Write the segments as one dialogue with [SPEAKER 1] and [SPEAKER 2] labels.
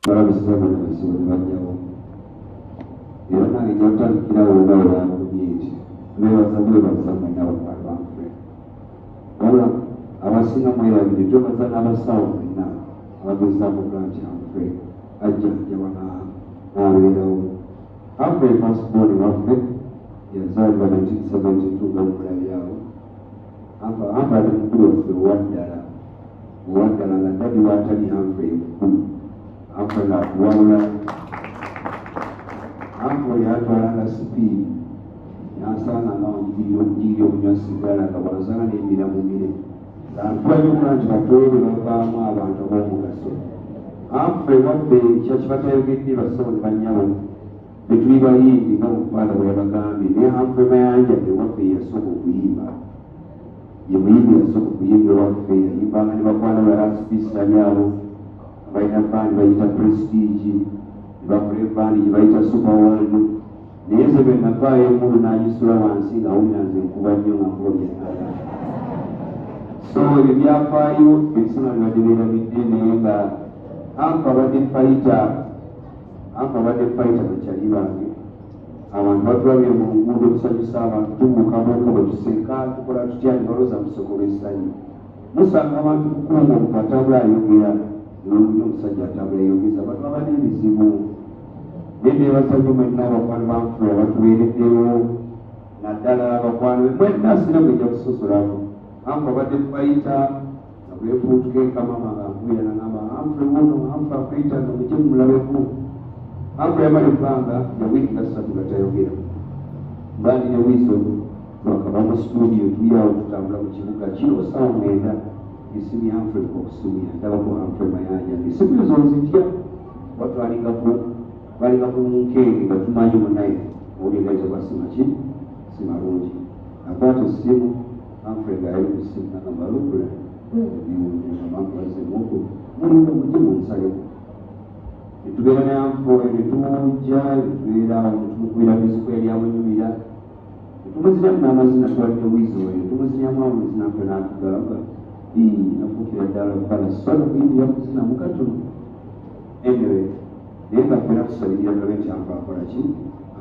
[SPEAKER 1] Balabisiza bano basibo ne bajjawo. Era nange nja kutandikirawo nga bwe bankubye nti beebaza bwebaza mwenna bakwano banfe. Wabula abasinga mwerabidde, twebaza n'abasawo mwenna abagezaako okulaba nti Humphrey ajjanjabwa n'abeerawo. Humphrey first born waffe, yazaalibwa 1972 nga mumulabye awo. Humphrey ate mukulu waffe owaddala, owaddala nga daddy w'atali Humphrey mukulu. Humphrey ng'atuwabula. Humphrey yatwalanga sipiidi, yansanga nga njigirira okujigirira okunywa sigala, nga bwansanga nembira mumire. Nfuba nnyo okulaba nti batoobe bavaamu abantu ab'omugaso. Humphrey waffe kyaki batayogedde, bassebo ne bannyabo, ffe tuli bayimbi nga mufaather bwe yabagambye, naye Humphrey Mayanja ewaffe ye yasooka okuyimba, ye muyimbi yasooka okuyimba ewaffe. Yayimbanga ne bakwana ba Ras Peace ali abo abalina band bayita Prestige, ne bakola ebandi gye bayita Super World. Naye nze bwe navaayo emmundu n'agisula wansi ng'awulira nze nkuba nnyo nga nkuba byennala. So ebyo byafaayo ebisinga bibadde beerabidde, naye nga Humphrey abadde fighter, Humphrey abadde fighter. Bakyali bange, abantu batulabye mu nguudo tusanyusa abantu, tubuukabuuka, bwe tuseka, tukola tutya, ne balowooza museko lw'essanyu. Musanga abantu kukulu ng'omuntu atambula ayogera, nolungi omusajja atambula yeyogeza, abantu baba n'ebizibu. Naye neebaza nnyo mwenna abakwano ba Humphrey abatubeereddewo, naddala abakwano be mwenna, sina gwe kusosolamu. Humphrey abadde fighter, nga bwefuutuka ekamama nga nkubira nagamba, "Humphrey wuno, Humphrey akuyita nga mujje mumulabeko." Humphrey yamala ebbanga ya wiiki nga 3 nga tayogera. Bandi ne Wizo twakava mu studio, tuli awo tutambula mu kibuga kiro saawa 9, esimu ya Humphrey okusumira, ndabako Humphrey Mayanja. Esimu ezo nzitya, kuba twalinga balinga ku nkeenge nga tumanyi munaye mawulire gayinza kuba si maki, si malungi. Akwata essimu, Humphrey nga yali ku ssimu, nagamba, "Lukula biwunyamabazemuku mulinga mujje munsaleko." Netubeera ne Humphrey, netujja netubeera awo, netumukubira music yali amunyumira, netumuziramu n'amazina. Twali ne Wizo oyo, netumuziramu amazina. Humphrey n'atugamba, nafuukira ddala bbala sobola okuyimirira kuzina mukatono. Anyway, naye nga ffena tusabirira tulabe nti Humphrey akola ki,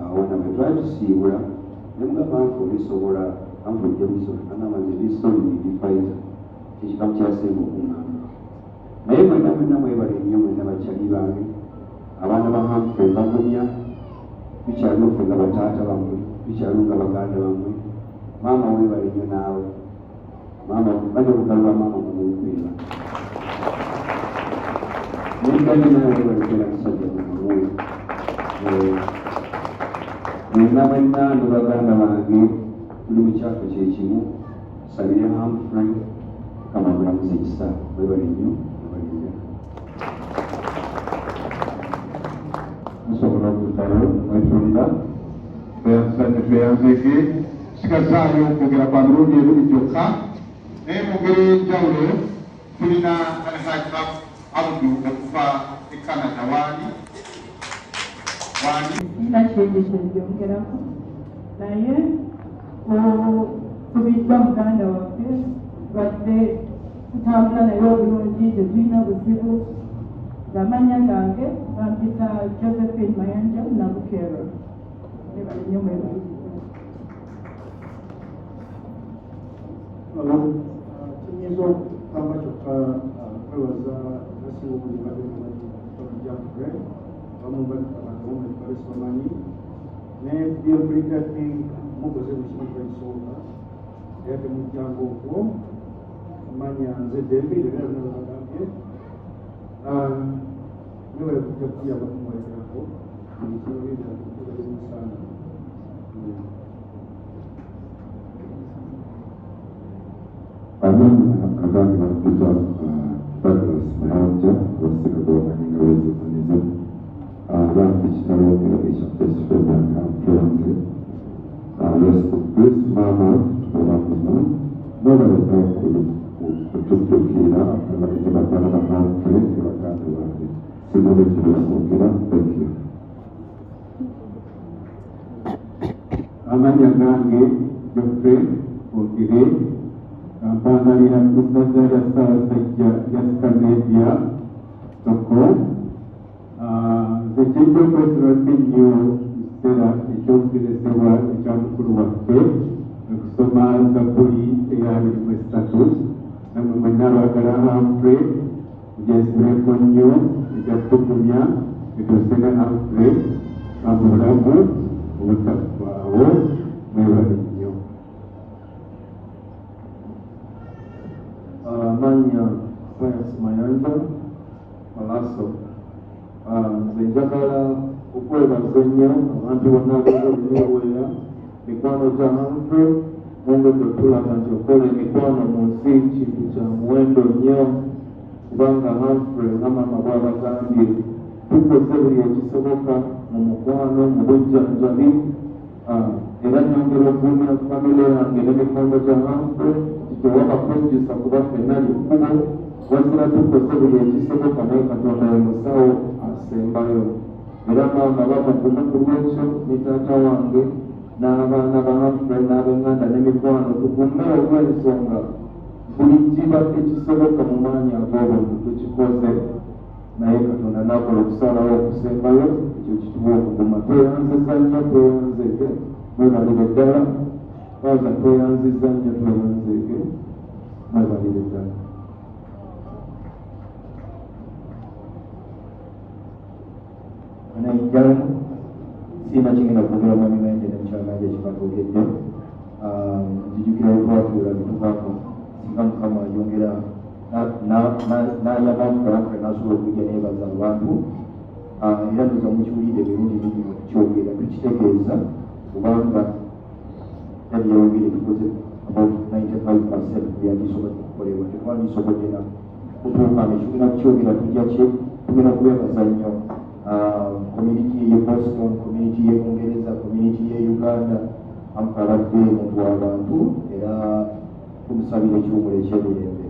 [SPEAKER 1] awona. Bwe twali tusiibula, nemugamba, "Humphrey, obisobola, Humphrey ojja bisobola." Nagamba, "Nze ndi solid, ndi fighter." Kyekikamu kyasemba okuŋŋamba. Naye mwenna mwenna mwebale nnyo mwenna bakyali bange, abaana ba Humphrey. Bagumya, tukyaliwo ffe nga bataata bammwe, tukyaliwo nga baganda bammwe. Maama weebale nnyo naawe maama, bane obugalo bwa maama mubumpeera. Naye nawe webale kubeera musajja mulamu. Mwenna mwenna ne baganda bange tuli mu kyaffe kyekimu, tusabire Humphrey, kama mulamuzi ekisa. Webale nnyo, webale nnyo.
[SPEAKER 2] Musobola okuddayo mwetulira. Tweyanzizanye, tweyanzeege. Sigazaayo okwogera kwa mirundi ebiri gyokka, naye mu ngeri ey'enjawulo tulina Alhaji Abdu okuva e Canada. Waani waani?
[SPEAKER 3] Sirina kingi kyenjongerako, naye tubiddwa muganda waffe, tubadde tutambula naye obulungi, tetulina buzibu. Ng'amannya gange bampita Josephine Mayanja Nabukeero. Mwebale nnyo, mwebale.
[SPEAKER 4] Hello. Kiyinza okugamba kyokka kwebaza abasinga obungi badde mumanyi Jafre, abamu abantu bamanyi, balesi bamanyi, naye byempulidde think mukoze buli kimu kiba kisoboka, era temujjanga okwo. Manya nze David, era byonna bagambye mwebale kujja kuyamba kumuwerekerako ebimusaana.
[SPEAKER 5] Abaana abange bampita Douglas Mayanja, abasinga bamanyi nga Wezimunizo. Bambi kitalo ekya best friend wange Humphrey. Rest in peace maama, tubamumu mwebale nnyo kutudduukirira ne bakwano ba Humphrey ne baganda bange. Sirina bingi byakwogera. Thank you.
[SPEAKER 2] Amannya gange Geoffrey Ogire, mpangalira ku ssaza lya Ssaabasajja lya Scandinavia, Stockholm.
[SPEAKER 5] Nze kijja okwesibako ennyo mu kiseera eky'okugeresebwa ekya mukulu waffe okusoma Zabbuli eya 23. Nammwe mwenna abaagala Humphrey mugyesibireko nnyo, ejja kutugumya etuuse ne Humphrey mu bulamu obutaggwaawo. Mwebale nnyo.
[SPEAKER 6] Amannya Pius Mayanja Malaso. Nze njagala okwebaza ennyo abantu bonna ab'ebweru, mikwano gya Humphrey. Mwongedde otulaga nti okukola emikwano mu nsi kintu kya muwendo nnyo, kubanga Humphrey nga maama bw'abagambye, tukoze buli ekisoboka mu mukwano, mu bujjanjabi. Era nyongera okugumya famire yange n'emikwano gya Humphrey nti tewaba kwejjusa kuba ffenna lyekkubo. Wazira tukoze buli ekisoboka, naye Katonda ye musawo asembayo. Era maama bamugumu ku lwekyo, ne taata wange n'abaana ba Humphrey n'ab'eŋŋanda n'emikwano, tugume olw'ensonga buli kibadde kisoboka mu maanyi ag'obuntu tukikoze, naye Katonda n'akola okusalawo okusembayo. Ekyo kituwa okuguma. Tweyanziza nnyo, tweyanzeege, mwebalire ddala. Faaza, tweyanziza nnyo, tweyanzeege, mwebalire ddala.
[SPEAKER 7] Njala sirina kigenda kwogera. Mwami Mayanja ne mukyala Mayanja kyebatwogedde, nzijukira wetwatuula netugamba singa Mukama ayongera n'ayamba Humphrey n'asobola okujja neebaza abantu. Era ndoza mukiwulidde emirundi mingi nga tukyogera, tukitegeeza, kubanga yali yayogere tukoze about 95% ku byandisobodde okukolebwa, tetwandisobodde na kutuuka nekigenda kukyogera. Tujja ki tugenda kubeebaza nnyo community ye Boston, community ye Bungereza, community ye Uganda. Humphrey abadde muntu w'abantu, era tumusabira ekiwumulo ekyemirembe.